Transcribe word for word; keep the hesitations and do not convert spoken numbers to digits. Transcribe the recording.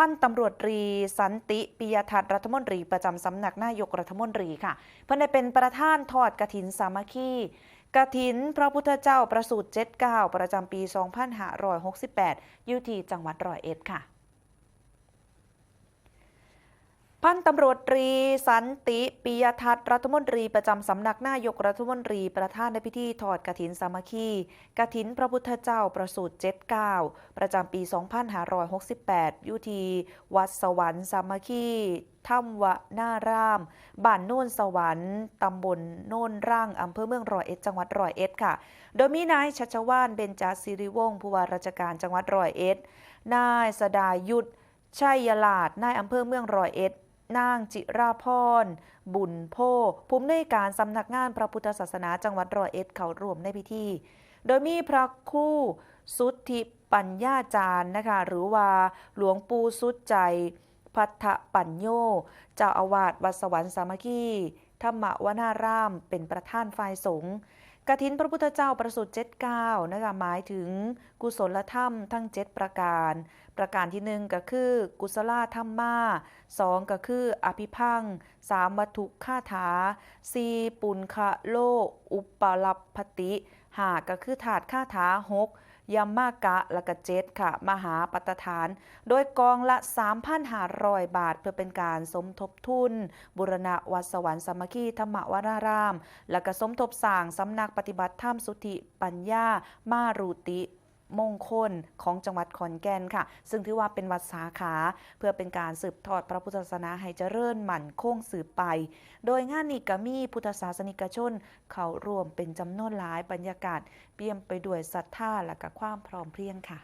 พันตำรวจตรีสันติปิยทัศน์ รัฐมนตรีประจำสำนักนายกรัฐมนตรีค่ะ เพิ่นได้เป็นประธานทอดกฐินสามัคคี กฐินพระพุทธเจ้าประสูติเจ็ดเก้า ประจำปี สองพันห้าร้อยหกสิบแปด อยู่ที่จังหวัดร้อยเอ็ดค่ะ พันตำรวจตรีสันติปิยทัศน์ รัฐมนตรีประจำสำนักนายกรัฐมนตรี ประธานในพิธีทอดกฐินสามัคคี กฐินพระพุทธเจ้าประสูติเจ็ดเก้า ประจำปี สองพันห้าร้อยหกสิบแปด อยู่ที่วัดสวรรค์สามัคคีธรรมวนาราม บ้านโนนสวรรค์ ตำบลโนนร่าง อำเภอเมืองร้อยเอ็ด จังหวัดร้อยเอ็ดค่ะ โดยมีนายชัชวาล เบญจศิริวงศ์ ผู้ว่าราชการจังหวัดร้อยเอ็ด นายสดายุทธ ชัยยราช นายอำเภอเมืองร้อยเอ็ด นางจิราพร บุญโพ ผู้อำนวยการสำนักงานพระพุทธศาสนาจังหวัดร้อยเอ็ด เข้าร่วมในพิธี โดยมีพระครูสุทธิปัญญาจารย์นะคะ หรือว่าหลวงปู่สุดใจพัทธปัญโญ เจ้าอาวาสวัดสวรรค์สามัคคีธรรมวนาราม เป็นประธานฝ่ายสงฆ์ กฐินพระพุทธเจ้าประสูติเจ็ดเก้านะคะ หมายถึงกุศลธรรมทั้งเจ็ดประการ ประการที่หนึ่งก็คือกุศลธรรมา สองก็คืออภิพัง สามวัตถุคาถา สี่ปุณคโลอุปลัพพติ ห้าก็คือธาตุคาถา หกยมมากะ และก็เจ็ดค่ะ มหาปัตตฐาน โดยกองละ สามพันห้าร้อยบาท เพื่อเป็นการสมทบทุน บูรณะวัดสวรรค์สามัคคีธรรมวนาราม และก็สมทบสร้างสำนักปฏิบัติธรรมสุทธิปัญญามารุติมงคลของจังหวัดขอนแก่นค่ะ ซึ่งถือว่าเป็นวัดสาขา เพื่อเป็นการสืบทอดพระพุทธศาสนาให้เจริญมั่นคงสืบไป โดยงานนี้ก็มีพุทธศาสนิกชนเข้าร่วมเป็นจำนวนหลาย บรรยากาศเปี่ยมไปด้วยศรัทธาและก็ความพร้อมเพรียงค่ะ